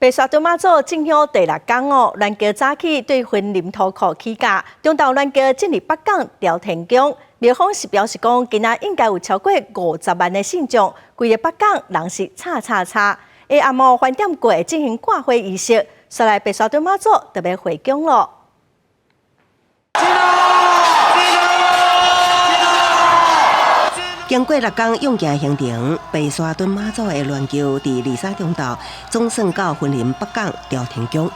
白沙屯媽祖進香第六工哦，鸞轎早起對雲林土庫起駕，中晝鸞轎進入北港朝天宮。廟方是表示講，今仔應該有超過50萬的信眾，規个北港人是吵吵吵。下暗晡翻點過進行掛火儀式，煞來白沙屯媽祖就欲回宮囉。經過六工勇行行程，白沙屯媽祖的鸞轎佇23中晝總算到雲林北港朝天宮。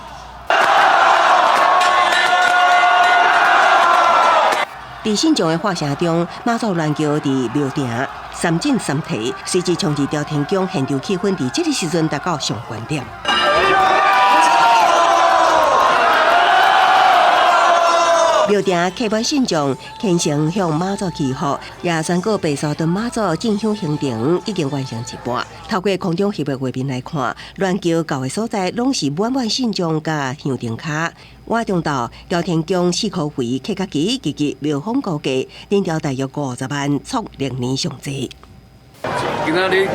佇信眾的喝聲中，媽祖鸞轎佇廟埕三進三退，隨即衝入朝天宮，現場氣氛佇這个時陣達到上懸點。廟埕客滿信眾，虔誠向媽祖祈福，也宣告白沙屯媽祖進香行程已經完成一半。透過空中翕的畫面來看，鸞轎到的所在攏是滿滿信眾佮香燈跤。晚中晝，朝天宮四箍圍客較濟，以及廟方估計，人潮大約50萬，創歷年上濟。今仔日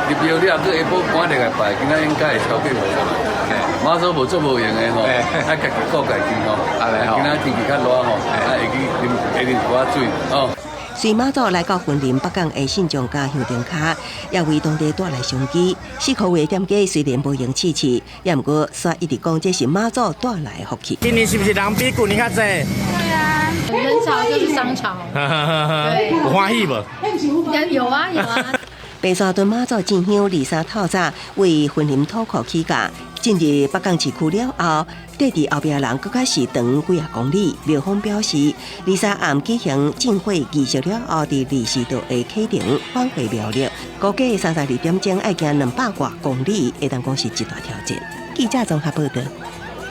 入廟了後，閣下晡趕入來拜，今仔應該會超過50萬。媽祖無足無閒的吼，愛家己顧家己吼。今仔天氣較熱吼，啊會去啉會啉一寡水吼。隨媽祖來到雲林北港的信眾佮香燈跤，也為當地帶來商機。四箍圍店家雖然無閒試試，也毋過煞一直講這是媽祖帶來的福氣。今年是不是人比舊年較濟？對啊，人潮就是商潮。對，有歡喜無？有啊有啊。白沙屯媽祖進香23透早為雲林土庫起駕，進入北港市區了後，綴佇後壁人閣較是長幾仔公里。廟方表示，23暗舉行進火儀式了後，佇24就會啟程返回廟裡。估計32點鐘愛行200外公里，會當講是一大挑戰。記者綜合報導。